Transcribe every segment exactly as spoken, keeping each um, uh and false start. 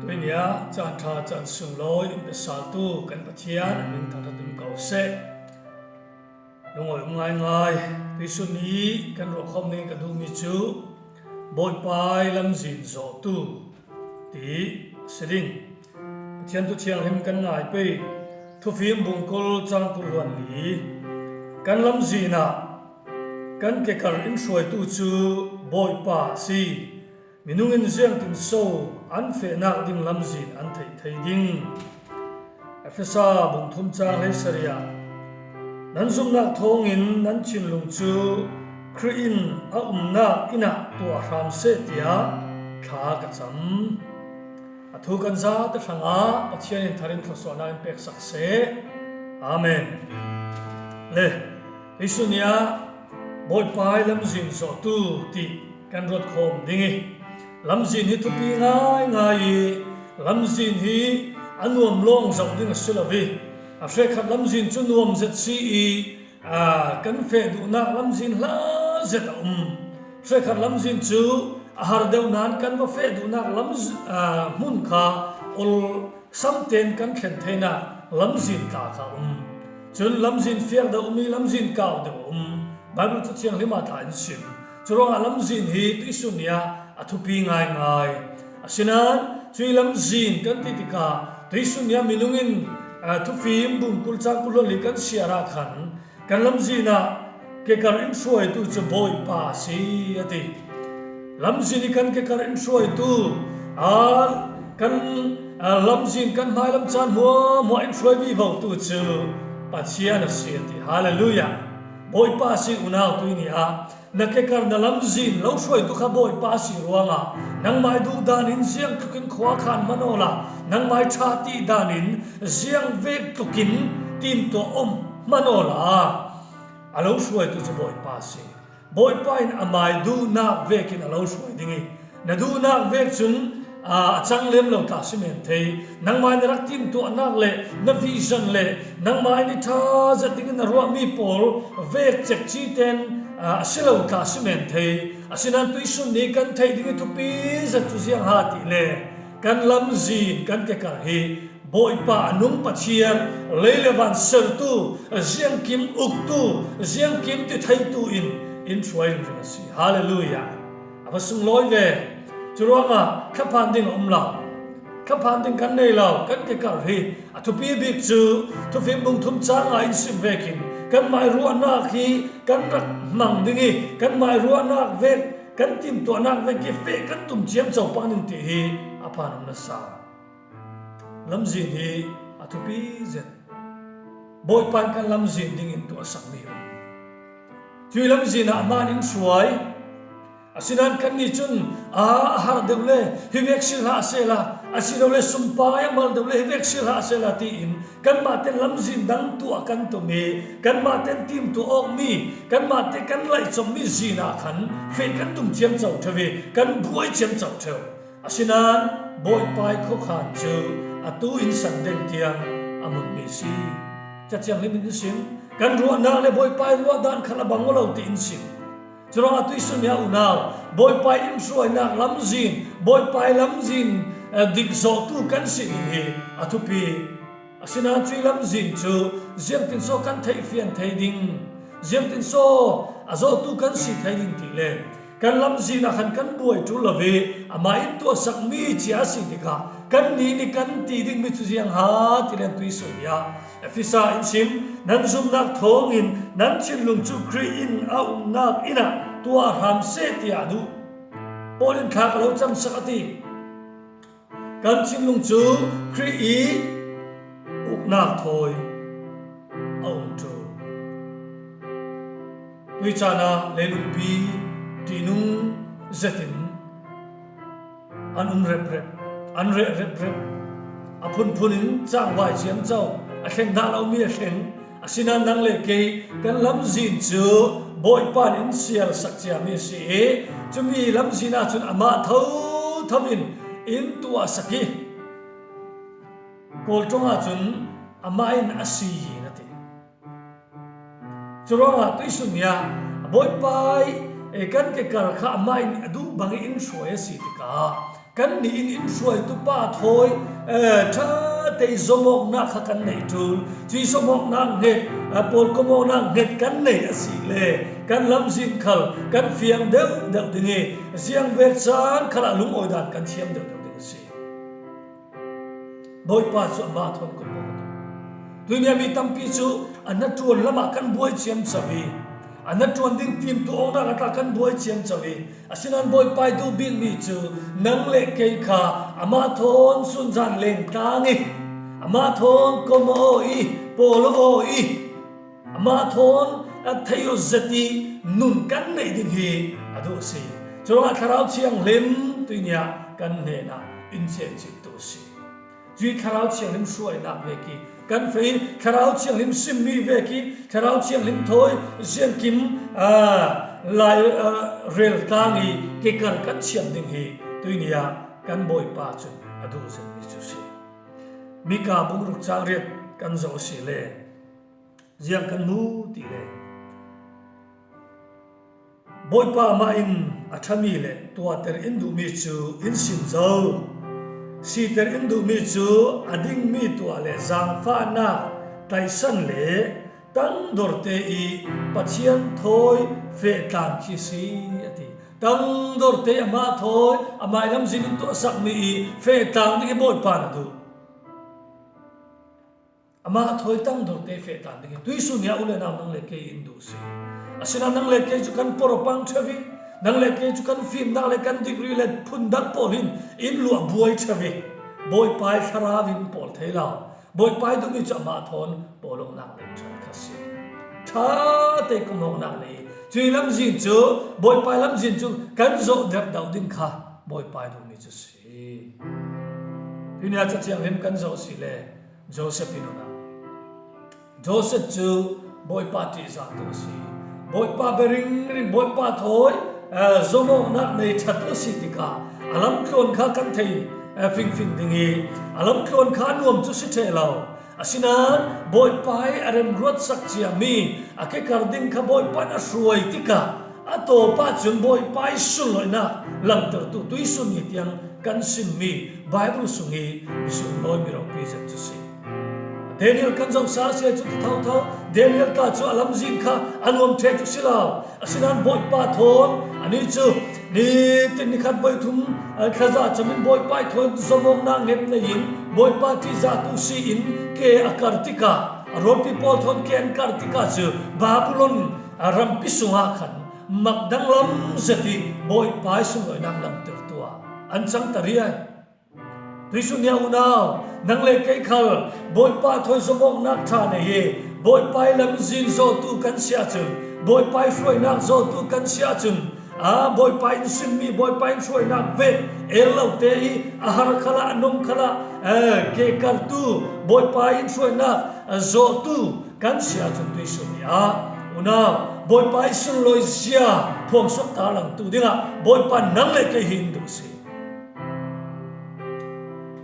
Hei nia, caan ṭha caan sunglawi in pe saltu kan Pathian a min thangṭhat in ko seh. Lungawi um ngaingai, tuisun ni kan ruahkhawm ding ka duhmi cu Bawipa ih lamzin zawhtu ti a si ding. Pathian thu thianghlim kan ngai pei, Thufim bung kul cang kul hluan li. Kan lamzin ah kan kekar in hruaitu cu Bawipa a si. Minung in ziangtin so an fehnak ding lamzin an theih thei ding? Efesa bung thum cang hleisarih ah, nan zumnak thawngin nan thinlung cu Khrih in a umnak inn ah tuah hram seh, tiah thla ka cam. A thu kan zate hrangah Pathian in thar in thluasuahnak in peksak seh. Amen. Le, tuisun ni ah Bawipa ih lamzin zawhtu ti kan ruat khawm ding ih, lamzin hi thupi ngaingai ih, lamzin hi a nuam lawng zoh ding a si lo ih, a hrekkhat lamzin cu nuam zet si ih, aa, kan feh duhnak lamzin hla zet a um. Hrekkhat lamzin cu a har deuh nain kan va feh duhnak lam, aa, hmun kha ol sam tein kan thlen theinak lamzin tla kha a um. Cun lamzin fiak deuh a um ih lamzin kau deuh a um. Baibal Ca Thianghlim ah tla in sim. Curuangah lamzin hi tuisun ni ah a thupi ngaingai. Asinain cuih lamzin kan ti tikah tuisun ni ah minung in, aa, Thufim bung kul cang kul hluan li kan siar ah khan kan lamzin ah kekar in hruaitu cu Bawipa a si, a ti. Lamzin ih kan kekar in hruaitu, aa, kan, aa, lamzin kan hmailam caan hmuahhmuah in hruai vivotu cu Pathian a si, a ti. Hallelujah! Bawipa a si. Unau, tuih ni ah na kekar na lamzin lo hruaitu kha Bawipa a si ruangah nangmah ih duhdan in ziang tlukin khua khan hman awla, nangmah ih ṭha ti dan in ziang vek tlukin timtuah om hman awla, a lo hruaitu cu Bawipa a si. Bawipa in amai duhnak vekin a lo hruai ding ih, na duhnak vek cun, aa, a cang lem lo tla si men thei. Nangmah in na rak timtuahnak le na vision le nangmah in i ṭha zet dingin na ruahmi pawl vek cekci tein, aa, a si lo tla si men thei. Asinain tuisun ni kan theih ding ih thupi zet cu ziang ha ti le kan lamzin kan kekar hi Bawipa a nung Pathian, lei le van sertu, ziangkim uktu, ziangkim ti theitu in in hruai ringring a si. Hallelujah! A va sunglawi ve. Curuangah thlaphan ding a um lo. Thlaphan ding kan nei lo, kan kekar hi a thupi bik cu Thufim bung thum cang nga in sim vekin kanmah ih ruahnak hi kan rak hmang ding ih kanmah ih ruahnak vek, kan timtuahnak vek ih feh kan tum ciamco pang ding ti hi a phan um nasa. Lamzin hi a thupi zet. Bawipa in kan lamzin dingin tuahsakmi a um. Cuih lamzin ah amah in in hruai. Asinain kannih cun, aa, a har deuh le hivek si hlah sehla, asilole sumpai a mal deuh le hivek si hlah sehla tiin kanmah tein lamzin dang tuah kan tum ih kanmah tein timtuah awkmi, kanmah te kan laihcommi zin ah khan feh kan tum ciamco ṭheu ih kan buai ciamco ṭheu. Asinain Bawipa ih khuakhan cu atu in san deng tiang a hmunmi a si. Ca Thianghlim in in sim, kan ruahnak le Bawipa ih ruahdan khan a bang aw lo ti in sim. Curuangah tuisun ni ah unau, Bawipa ih in hruainak lamzin, Bawipa ih lamzin, eh, dikzawhtu kan si ding hi a thupi. Asinain cuih lamzin cu ziangtin saw kan theih fian thei ding, ziangtin saw a zawtu kan si thei ding ti le kan lamzin ah khan kan buai ṭul lo ih amah in tuahsakmi cia a si tikah kannih nih kan ti dingmi cu ziang ha ti le tuisun ni ah Efesa in sim, nan zumnak thawngin nan thinlung cu Khrih in a umnak inn ah tuah hram seh, tiah a duh. Paul in thla ka lo camsak a ti. Kan thinlung cu Khrih ih uknak thawi a um ṭul. Tuih caan ah leilungpi ṭihnung zetin an um reprep, an reh reprep. A phunphun in cangvai ciamco, a thleng dah lomi a thleng. Asinain nang le kei kan lamzin cu Bawipa in in sialsak ciami a si ih, cumi lamzin ahcun amah thotho in in tuahsak ih, Kawl ṭong ahcun amah in a si hi na ti. Curuangah tuisun ni ah Bawipa ih, eh, kan kekar kha amah in a duh bang ih in hruai a si tikah Kan nihin in hruaitu pa thawi, eh, ṭha tei zawmawkna kha kan neih ṭul. Cuih zawmawkna nghet, eh, pawlkawmawkna nghet kan neih a si le, kan lamzin khal kan fiang deuh deuh ding i, ziang vek chan khalah lungawi dan kan thiam deuh deuh ding a si. Bawipa chu amah thawn kawmawk a duh. Tunia mi tampi chu a hnaṭuan lamah kan buai ciamco i, a hnaṭuan ding timtuah awknak a tla kan buai ciamco i, asinain Bawipa i duh bik mi cu nang le kei kha amah thawn sunzan leng tlang i, amah thawn kawmawk aw i, pawl aw i, amah thawn a theih aw zet i nun kan neih ding hi a duh a si. Curuangah Thlarau Thianghlim tuinia kan hnenah in cemcit tu a si. Cuih Thlarau Thianghlim hruainak vek i kan feh i, Thlarau Thianghlim simmi vek i, Thlarau Thianghlim thawi ziangkim, aa, lai, aa, rel tlang i kekar kan thiam ding hi tuinia kan Bawipa cun a duh zetmi cu si. Mika bung ruk cang riat kan zoh a si le, ziang kan hmu ti le, Bawipa amah in a ṭhami le tuahter in duhmi cu in sim zo. Siter in duhmi cu a dingmi tuah le zaangfahnak taisan le tangdorte i Pathian thawi fehtlang khi si, a ti. Tangdorte amah thawi, amah i lamzin in tuahsakmi i fehtlang ding hi Bawipa na duh. Amah thawi tangdorte fehtlang ding hi tuihsun nia u le nau nang le kei in duh si. Asinain nang le kei cu kan porh a pang ṭheu i, nang le kei cu kan fimnak le kan degree le phundak pawl hin in luah buai ṭheu i, Bawipa i Thlarau in pawl thei lo. Bawipa i duhmi cu amah thawn pawlawknak nei ṭhan kha si. Ṭha tei kawmawknak nei. Cuih lamzin cu, Bawipa i lamzin cu kan zawh derh deuh ding kha Bawipa i duhmi cu si. Tuinia Cathianghlim kan zoh si le Joseph i nun ah. Joseph cu Bawipa ṭihzahtu a si. Bawipa bia ringring, Bawipa thawi, eh, zawmawknak nei ṭhatu a si tikah a lamtluan kha kan thei, eh, fingfing ding i a lamtluan kha a nuam cu si ṭheh lo. Asinain Bawipa i a remruatsak ciami a kekar ding kha Bawipa in a hruai tikah a tawp ahcun Bawipa i sunlawinak langtertu tuihsun ni tiang kan simmi Baibal sung i misual lawi mi ropi zet cu si. Daniel kan zohsa a si cu ti thotho. Daniel tla cu a lamzin kha a nuam ṭheh cu si lo. Asinain Bawipa thawn anih cu nitin nikhat voi thum, eh, thlaza camin Bawipa i thawn zawmawknak nget nei in Bawipa ṭihzahtu si in ke a kar tikah, a rualpi pawl thawn ke an kar tikah cu Babylon, eh, rampi sungah khan mak danglam zet i Bawipa i sunlawinak langtertu ah an cangter riai. Tuihsun nia unau, nang le kei khal Bawipa thawi zawmawknak ṭha nei i Bawipa i lamzin zawhtu kan si ahcun, Bawipa i hruainak zawhtu kan si ahcun, aa, Bawipa in simmi, Bawipa in hruainak vek el lote i a har khalah, a nung khalah, eh, ke kartu, Bawipa in hruainak, eh, zawhtu kan si ahcun tuihsun ni ah unau, Bawipa i sunlawi zia phuangsuak tarlangtu dingah Bawipa nang le kei hi in duh si.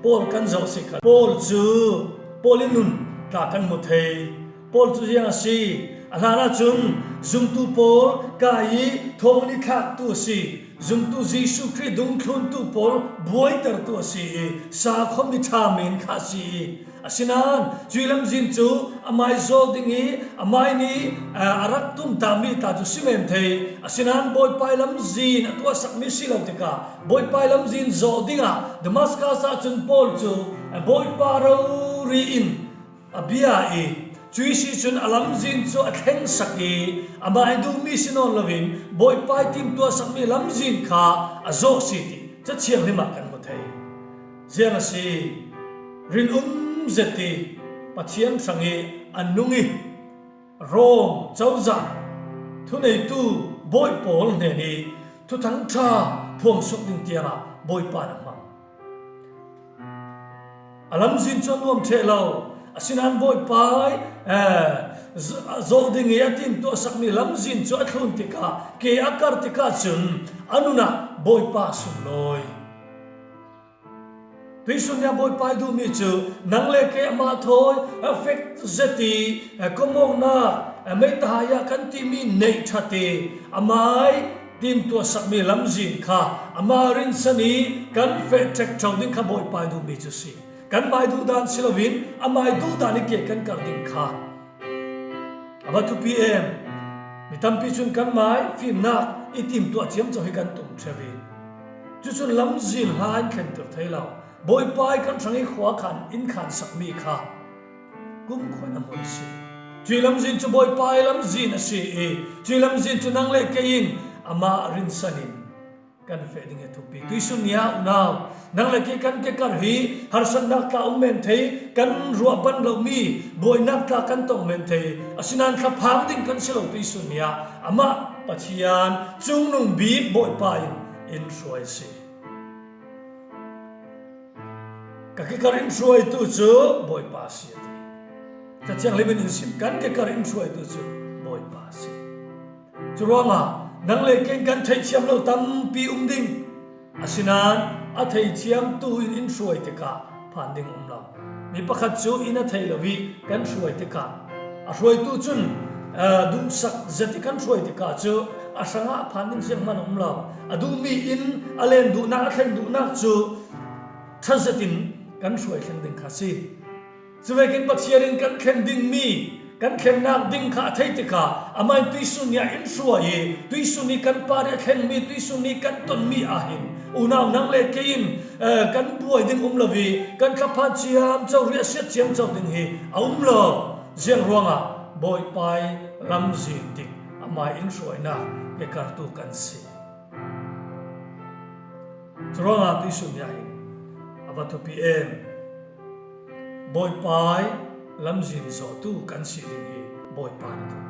Paul kan zoh si kha. Paul cu, Paul i nun tla kan hmu thei. Paul cu ziang a si? A hlan ahcun zumtu pawl kai i thawng an i thlaktu a si. Zumtu Jesuh Khrih dungthluntu pawl buaitertu a si i, sakhuam i ṭha men kha a si i, asinain cuih lamzin cu amai zawh ding i, amai nih, aa, a rak tumtami ta cu si men thei. Asinain Bawipa i lamzin a tuahsakmi si lo tikah, Bawipa i lamzin zawh dingah Damaskas ahcun Paul cu, aa, Bawipa rori in a bia i, cuih si cun a lamzin cu a thlengsak i, amah i duhmi si nawn loin Bawipa i timhtuahsakmi lamzin kha a zawh si ti Cathianghlim ah kan hmu thei. Ziang a si? Rinum zet i Pathian hrang i a nung i Rom cozah thuneitu bawi pawl hnen i Thuthang ṭha phuangsuak ding tiangah Bawipa in a hmang. A lamzin cu a nuam ṭheh lo. Asinain Bawipa i, eh, z-, zawh ding i a timhtuahsakmi lamzin cu a thlun tikah, ke a kar tikah cun a nun ah Bawipa a sunlawi. Tuihsun nia Bawipa i duhmi cu nang le kei amah thawi a fek zet i, eh, kawmawknak, eh, meitahaya kan timi neih ṭhat i amai timtuahsak mi lamzin kha ama rinsan i kan feh ṭhek ṭho ding kha Bawipa i duh mi cu si. Kanmah i duh dan si loin ama i duh dan i ke kan kar ding kha a va thupi em. Mi tampi cun kanmah i fimnak i timtuah ciamco hi kan tum ṭheu i, cucun lamzin hla in thlentir thei lo. Bawipa i kan hrang i khua khan in khan sakmi kha kumkhua in a hmun si. Cuih lamzin cu Bawipa i lamzin a si i, cuih lamzin cu nang le kei in amah rinsan in kan feh ding hi a thupi. Tuisun ni ah unau, nang le kei kan kekar hi harsatnak tla um men thei, kan ruah ban lomi buainak tla kan tong men thei, asinain thlaphang ding kan si lo. Tuisun ni ah amah Pathian, Cungnung Bik Bawipa in in hruai a si. Ka kekar in hruaitu cu Bawipa a si, a ti. Cathianghlim in in sim, kan kekar in hruaitu cu Bawipa a si. Curuangah nang le kei kan theihthiam lo tampi um ding. Asinain a theihthiamtu in in hruai tikah phan ding a um lo. Mi pakhat cu in a thei lo i kan hruai tikah, a hruaitu cun, aa, duhsak zet i kan hruai tikah cu a hrangah phan ding zianghman a um lo. A duhmi in a len duhnak, a thleng duhnak cu ṭha zetin kan hruai thleng ding kha a si. Cuvekin Pathian in kan thlen dingmi, kan thlennak ding kha a theih tikah amah in tuihsun ni ah in hruai i, tuihsun i kan par i a thlengmi, tuihsun i kan tonmi ah hin unau nang le kei in, eh, kan buai ding um lo i, kan thlaphan ciamco, riahsiat ciamco ding hi a um lo. Ziang ruangah Bawipa i lamzin dik amah in hruainak kekartu kan si. Curuangah tuihsun ni ah hin a va thupi em. Bawipa i lamzin zawhtu kan si ding hi Bawipa in a duh.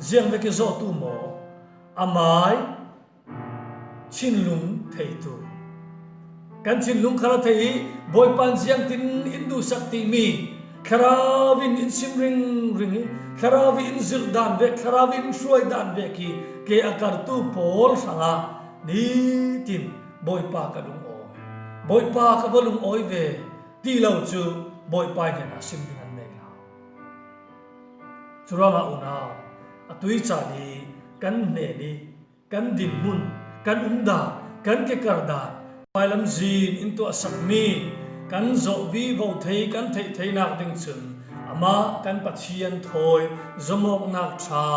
Ziang vek i zawhtu maw? Amah i thinlung theitu. Kan thinlung khal a thei i Bawipa in ziangtin in duhsak timi Thlarau in in sim ringring i, Thlarau in in zirh dan vek, Thlarau in in hruai dan vek i, ke a kartu pawl hrangah nitin Bawipa ka lungawi, Bawipa ka va lungawi ve ti lo cu Bawipa hnen ah sim ding an nei lo. Curuangah unau, atu i caan i kan hnen i kan dinhmun, kan umdan, kan kekar dan, Bawipa lamzin in tuahsakmi kan zawh vivo thei, kan theih theinak ding cun amah kan Pathian thawi, zumawknak ṭha,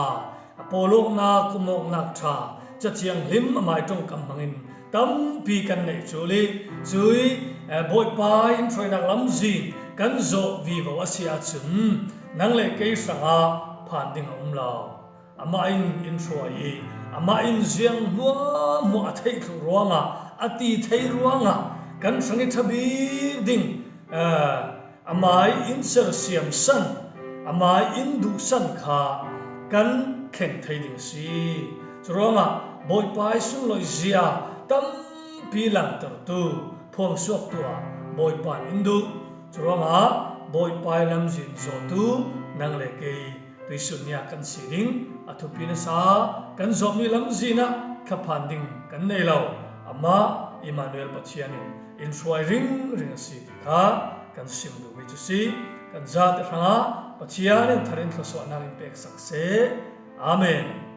a pawlawknak, kumawknak ṭha, Cathianghlim amah i ṭongkam hmangin tampi kan neih cu i, cui, eh, Bawipa in hruainak lamzin kan zawh vivo a si ahcun nang le kei hrangah phan ding a um lo. Amah in in hruai i, amah in ziang hmuahhmuah a theih thluh ruangah, a ti thei ruangah kan hrang i ṭha bik ding, eh, amah in sersiam san, amah in duhsan kha kan thleng thei ding a si. Curuangah Bawipa i sunlawizia tampi langtertu, phuangsuaktu ah Bawipa in in duh. Curuangah Bawipa i lamzin zawhtu nang le kei tuihsun ni ah kan si ding a thupi nasa. Kan zawhmi lamzin ah thlaphan ding kan nei lo. Amah Immanuel Pathian in in hruai ringring a si ti kha kan sim duhmi cu si. Kan zate hrangah Pathian in thar in thluasuahnak in peksak seh. Amen.